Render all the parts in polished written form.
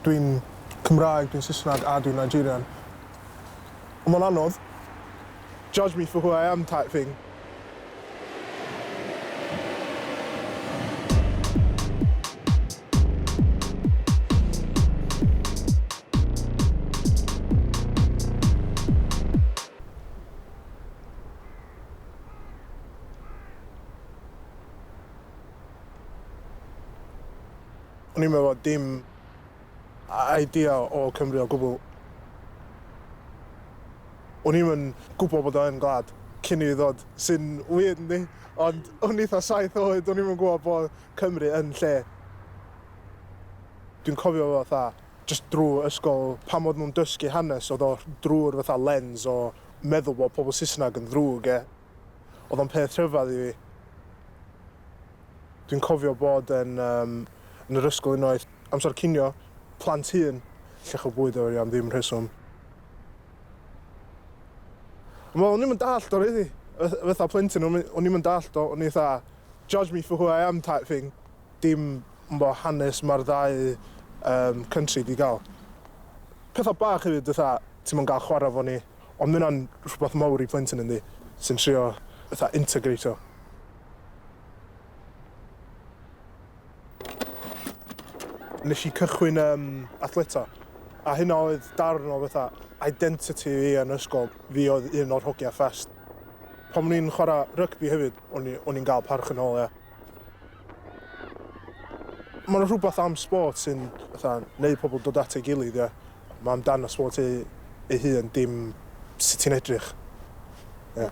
Dwi'n Cymraeg, dwi'n Saesneg a dwi'n Nigerian. Ond mae'n anodd. Judge me for who I am type thing. O'n i'm efo dim idea o Cymru o gwbl. O'n i'm yn gwybod bod o yn gwlad cyn i fi ddod, sy'n weird yndi? Ond o'n i fatha 7 oed, o'n i'm yn gwybod bod Cymru yn lle. Dwi'n cofio fo fatha jyst drwy ysgol, pan oedd nhw'n dysgu hanes, oedd o drwy'r fatha lens o meddwl bod pobl Saesneg yn ddrwg, ie. Oedd o'n peth rhyfedd i fi. Dwi'n cofio bod yn yym yn yr ysgol unwaith, amser cinio, plant hŷn, llech o bwyd efo fi am ddim rheswm. Wel, o'n i'm yn dallt o rili. Fatha plentyn, o'n i'm yn dallt o, o'n i fatha, judge me for who I am type thing. Dim bo hanes mae'r ddau um, country di gael. Pethau bach hefyd, fatha, ti'm yn gael chwarae fo ni, ond mae hynna'n rhywbeth mawr i plentyn yndi, sy'n trio fatha integratio. Nes i cychwyn um, athleta, a hynna oedd darn o fatha identity fi yn ysgol. Fi oedd un o'r hogia fast. Pan o'n i'n chwarae rygbi hefyd, o'n i'n gael parch yn ôl, ia. Mae'n rhywbeth am sport sy'n fatha neud pobl dod at ei gilydd, ia. Mae amdan y sport ei hun, dim sut ti'n edrych. Ia.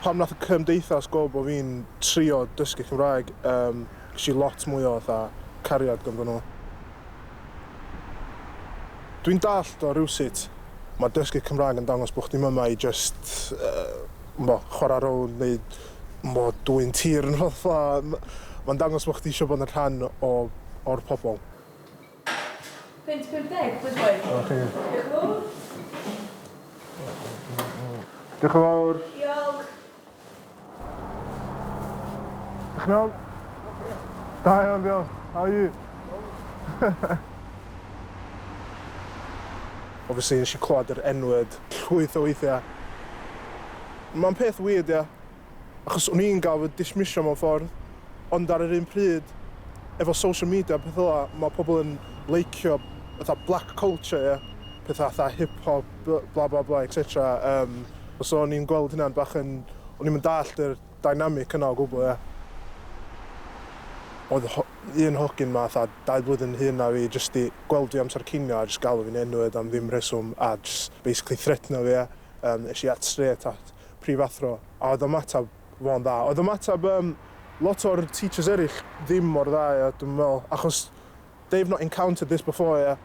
Pam nath y cymdeithas gweld bod fi'n trio dysgu Cymraeg, um, ges i lot mwy o fatha cariad ganddyn nhw. Dwi'n dallt o rywsut. Mae dysgu Cymraeg yn dangos bod chdi'm yma i jyst uh, bo, chwarae rownd neu bo, dwyn tir yn rhywbeth fel 'a. Mae'n dangos bod chdi eisiau bod yn rhan o, o'r pobl. Punt 50, please boys. O, chi. Diolch yn fawr. Diolch yn fawr. Diolch. Dych chi'n iawn? Da iawn, diolch. How are you? Obviously, nes i clywed yr N-word llwyth o weithiau. Mae'n peth weird, ia. Achos o'n i'n gael fy dismissio mewn ffordd, ond ar yr un pryd, efo social media a peth fel 'a, mae pobl yn leicio fatha black culture, ia. Pethau fatha hip-hop, bla bla bla, etc. So o'n i'n gweld hynna'n bach yn... O'n i'm yn dallt yr dynamic yna o gwbl, ia. Oedd un hogyn 'ma fatha 2 blwyddyn hŷn na fi jyst 'di gweld fi amser cinio a jyst galw fi'n N-word am ddim rheswm a jyst basically threatno fi, ia. Es i at straight at prifathro a oedd ymateb fo'n dda. Oedd ymateb lot o'r teachers eraill ddim mor dda, ia, dwi'n meddwl, achos they've not encountered this before, ia.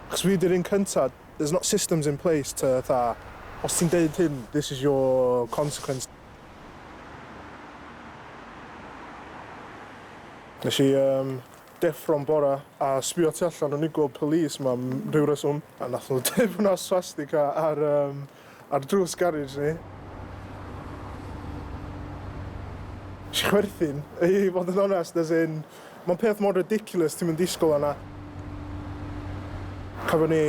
Achos fi 'di'r un cynta, there's not systems in place to fatha, os ti'n deud hyn, this is your consequence. Nes i deffro'n bora a sbio tu allan, o'n i'n gweld police 'ma am ryw reswm, a nath nhw deud bod 'na swastika ar drws garej ni. Nes i chwerthin, i fod yn onest, as in, mae'n peth mor ridiculous, ti'm yn disgwyl hwnna. Cafon ni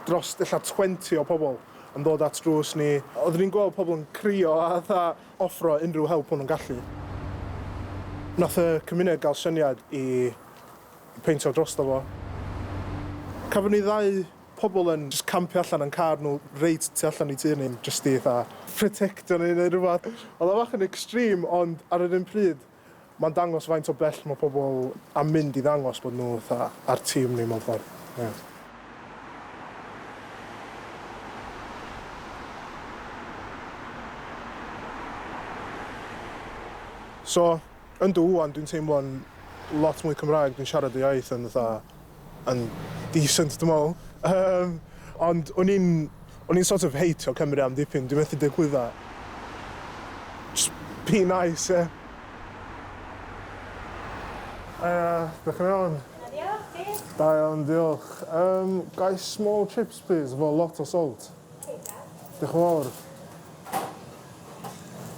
dros ella 20 o pobl yn dod at drws ni. Oeddwn ni'n gweld pobl yn crio a fatha offro unrhyw help o'n nhw'n gallu. Nath y cymuned gael syniad i peintio drosto fo. Cafon ni ddau pobl yn just campio allan yn car nhw reit tu allan i tŷ ni, jyst i fatha protectio ni neu rhywbeth. Oedd o bach yn extreme, ond ar yr un pryd, mae'n dangos faint o bell mae pobl am mynd i ddangos bod nhw fatha ar tîm ni mewn ffordd. Yeah. So, yndw ŵan dwi'n teimlo'n lot mwy Cymraeg, dwi'n siarad y iaith yn fatha, yn decent dwi'n meddwl. Ond o'n i'n sort of hateio Cymru am dipyn, dwi'n methu deud celwydda. Just be nice, yeah. Dych chi'n iawn? Diolch, ti? Da iawn, diolch. Ga i small chips, please, efo lot o salt. Diolch yn fawr.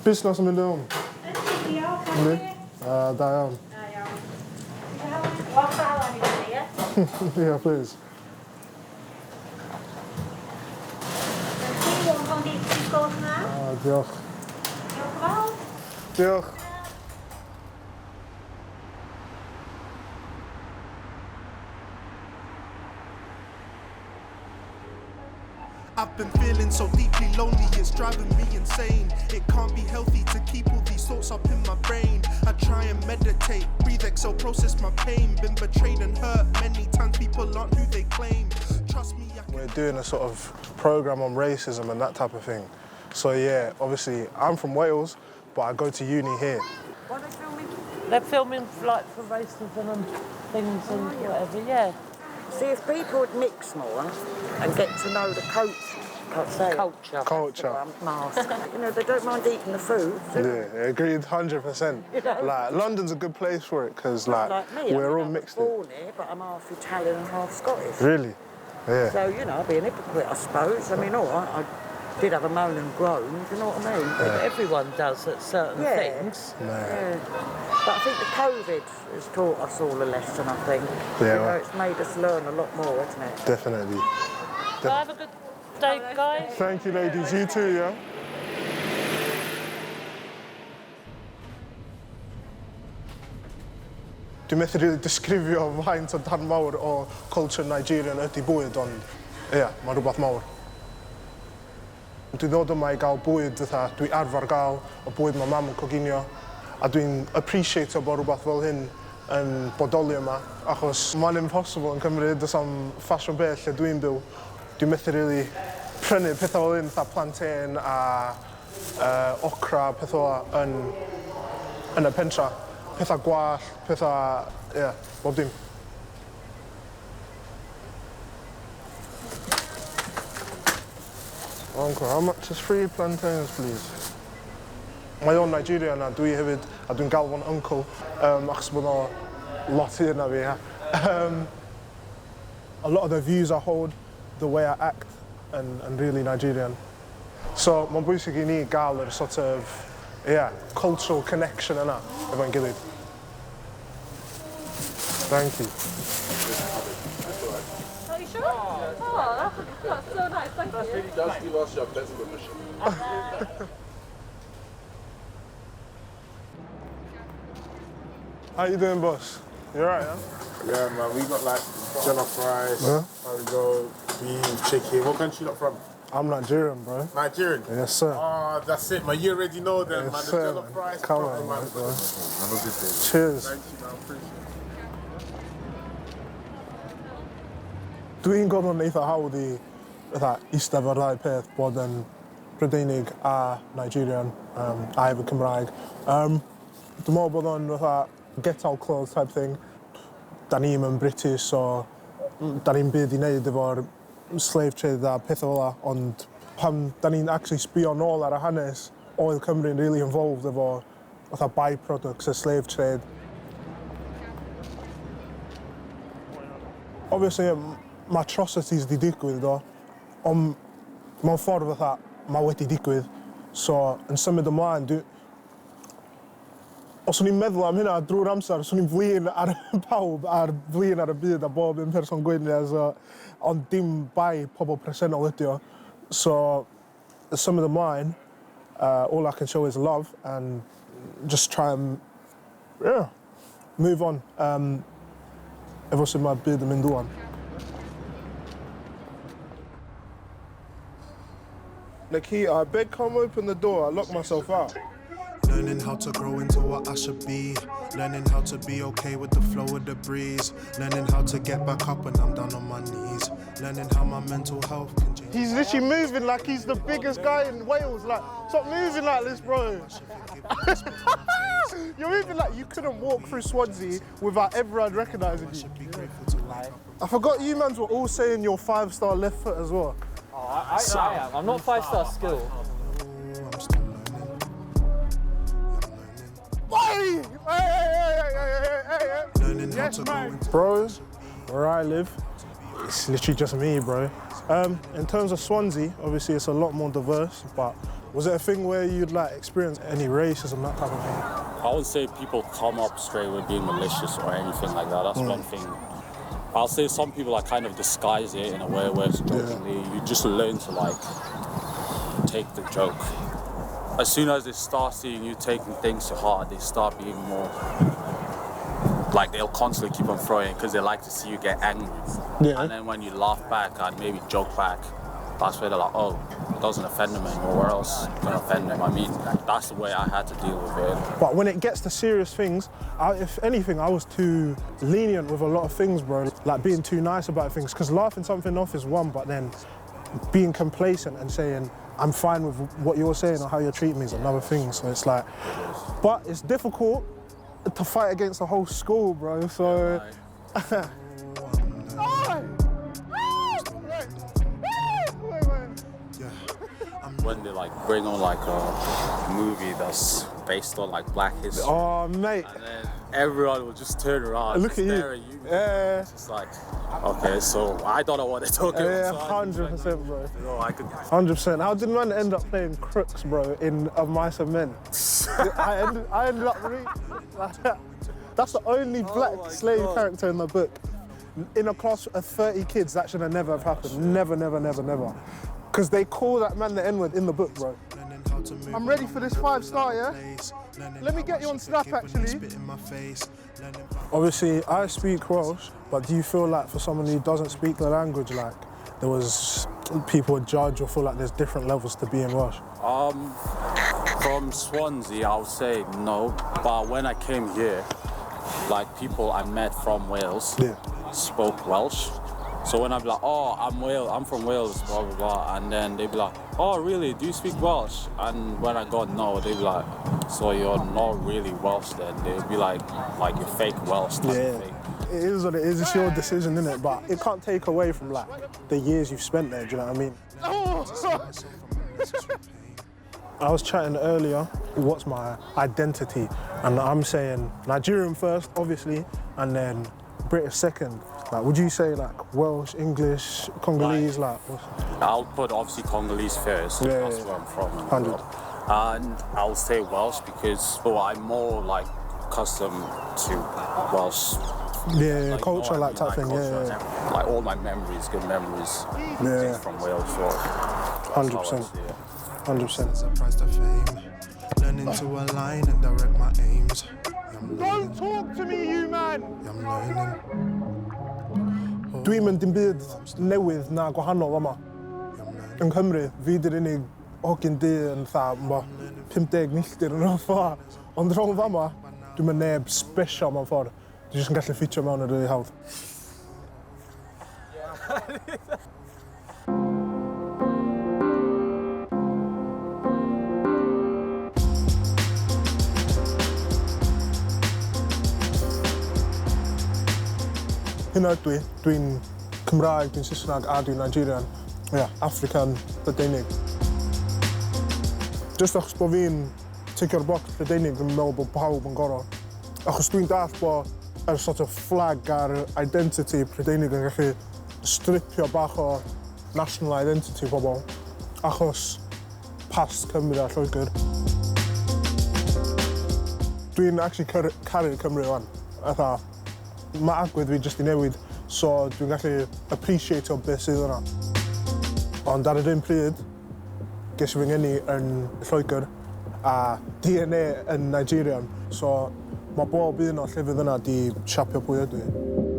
Busnes yn mynd iawn? Yndi. Diolch. Yndi. Da iawn. Da iawn. Lot o halen i chi, ie? Yeah, please. Chi, £1.80 gwelwch yn dda. Diolch. Diolch yn fawr. Diolch. I've been feeling so deeply lonely, it's driving me insane. It can't be healthy to keep all these thoughts up in my brain. I try and meditate, breathe, exhale, process my pain. Been betrayed and hurt many times, people aren't who they claim. Trust me, I can. We're doing a sort of program on racism and that type of thing. So yeah, obviously I'm from Wales, but I go to uni here. Why are they filming? They're filming like for racism and things and whatever, yeah. See, if people would mix more and get to know the culture, can't say it. Culture. Culture. Mask. You know, they don't mind eating the food. Do they? Yeah, agreed, 100%. Like London's a good place for it because like, Like me, we're I mean, all I was mixed. In. born here, but I'm half Italian and half Scottish. Really? Yeah. So, you know, I'd be an hypocrite, I suppose. I mean, all right, I did have a moan and groan, do you know what I mean? But, Everyone does at certain Yeah. things. yeah. But I think the COVID has taught us all a lesson, I think. Yeah, You know, well. it's made us learn a lot more, hasn't it? Definitely. Well, have a good day, guys. Thank you, ladies. You too, yeah? Dwi'n methu really disgrifio faint o darn mawr o culture Nigerian ydy bwyd, ond ie, yeah, mae'n rhywbeth mawr. Dwi'n ddod yma i gael bwyd fatha dwi arfer gael, o bwyd mae mam yn coginio, a dwi'n appreciate bod rhywbeth fel hyn yn bodoli yma, achos mae'n impossible yn Cymru, does am ffasiwn beth lle dwi'n byw. Dwi'n methu really prynu pethau fel hyn, fatha plantain a okra, pethau fel yn y pentra. Pethau gwall, pethau, ie, yeah, bob dim. Uncle, how much is 3 plantains, please? Mae o'n Nigerian a dwi hefyd, a dwi'n galw fo'n uncle, achos bod o lot hŷn na fi. A lot of the views I hold, the way I act, and really Nigerian. So, mae'n bwysig i ni gael yr sort of, yeah, cultural connection yna efo'n gilydd. Thank you. Are you sure? Oh, that's so nice, thank you. Really does give us your best permission. How you doing, boss? You all right, yeah? Yeah, man, we got like jollof rice, Yeah. we beef, chicken. What country you lot from? I'm Nigerian, bro. Nigerian? Yes, sir. Oh, that's it, man. You already know them, Yes, man. The sir, jollof man. rice. Come proper, on, man. bro. Have a good day. Cheers. Thank you, man. Appreciate it. Dwi'n gweld o'n eitha hawdd i fatha, eistedd efo'r ddau peth, bod yn Brydeinig a Nigerian, a efo Cymraeg. Dwi'n meddwl bod o'n fatha get out clause type thing. Da ni'm yn British, so da ni'm byd i wneud efo'r slave trade a pethau fel 'a, ond pan da ni'n actually sbio nôl ar y hanes, oedd Cymru'n really involved efo fatha byproducts y slave trade. Obviously, mae atrocities di digwydd do, ond mewn ffordd fatha, mae wedi digwydd. So, yn symud ymlaen, os o'n i'n meddwl am hynna drwy'r amser, swn i'n flin ar pawb, a'r flin ar y byd a bob un person gwyn, ie, so, ond dim bai pobl presennol ydi o. So, yn symud ymlaen, all I can show is love and just try and, yeah, move on. Efo sut mae'r byd yn mynd ŵan. Nikita, I beg come open the door. I locked myself out. Learning how to grow into what I should be. Learning how to be okay with the flow of the breeze. Learning how to get back up when I'm down on my knees. Learning how my mental health can change. He's literally moving like he's the biggest guy in Wales. Like, stop moving like this, bro. You're moving like you couldn't walk through Swansea without everyone recognising you. Should be grateful to wake up. I forgot you mans were all saying your 5-star left foot as well. Oh, I am. I'm not 5-star skill. I'm still learning. I'm learning. Hey! Hey, hey, hey, hey, hey, hey, hey. Learning how to grow into Bro, where I live, it's literally just me, bro. In terms of Swansea, obviously it's a lot more diverse, but Was it a thing where you'd like experience any racism, that type of thing? I wouldn't say people come up straight with being malicious or anything like that. That's one thing. I'll say some people like kind of disguise it in a way where it's jokingly. You just learn to like take the joke. As soon as they start seeing you taking things to heart, they start being more like they'll constantly keep on throwing because they like to see you get angry. Yeah. And then when you laugh back and maybe joke back, that's where they're like, oh, it doesn't offend them anymore. Where else gonna offend them? I mean, that's the way I had to deal with it. But when it gets to serious things, if anything, I was too lenient with a lot of things, bro. Like being too nice about things, because laughing something off is one, but then being complacent and saying, I'm fine with what you're saying or how you're treating me is another thing. So it's like, but it's difficult to fight against the whole school, bro. So. When they like bring on like a movie that's based on like Black history. Oh, mate. And then everyone will just turn around Look and at you. stare at you. Yeah. It's just like, okay, so I don't know what they're talking Yeah, about. So I just like, 100%, bro. No, I could. 100%. How did man end up playing crooks, bro, in Of Mice and Men? I ended up reading. That's the only black slave character in the book. In a class of 30 kids, that should have never have happened. Never, never, never, never. Because they call that man the N-word in the book, bro. I'm ready for this 5-star, yeah? Let me get you on Snap, actually. Obviously, I speak Welsh, but do you feel like for someone who doesn't speak the language, like there was people would judge or feel like there's different levels to being Welsh? From Swansea, I would say no. But when I came here, like people I met from Wales spoke Welsh. So when I'd be like, oh, I'm Wales, I'm from Wales, blah, blah, blah. And then they'd be like, oh, really? Do you speak Welsh? And when I got no, they'd be like, so you're not really Welsh then. They'd be like you're fake Welsh type of thing. It is what it is, it's your decision, isn't it? But it can't take away from like the years you've spent there, do you know what I mean? I was chatting earlier, what's my identity? And I'm saying Nigerian first, obviously, and then British second. Like, would you say like Welsh, English, Congolese, like? I'll put obviously Congolese first, Yeah, that's yeah. where I'm from. 100. And I'll say Welsh because I'm more like accustomed to Welsh. Yeah, like, culture, no, I like mean, type thing, culture yeah, and yeah. everything. Like all my memories, good memories, Yeah. from Wales. So 100%. 100%. Surprise to fame, learning to align and direct my aims. Don't talk to me, you man! I'm learning. Dwi'n mynd dim byd newydd na gwahanol yma. Yng Nghymru, fi di'r unig hogyn du yn fatha, ma, 50 milltir yn o'r ffordd. Ond rhwng fama, dwi'n mynd neb special mewn ffordd. Dwi jyst yn gallu ffitio mewn yn rili hawdd. Hynna ydw i. Dwi'n Cymraeg, dwi'n Saesneg a dwi'n Nigerian. Ie, yeah, African, Brydeinig. Just achos bod fi'n ticio'r box Brydeinig, dwi'n meddwl bod pawb yn gorau. Achos dwi'n dallt bod yr sort of flag a'r identity Prydeinig yn gallu stripio bach o national identity pobl. Achos past Cymru a Lloegr. Dwi'n actually caru Cymru wan. Fatha, mae agwedd fi jyst i newid, so dwi'n gallu appreciate o beth sydd yna. Ond ar yr un pryd, ges i fy ngeni yn Lloegr a DNA yn Nigerian, so mae bob un o'r llefydd yna di siapio pwy ydw i.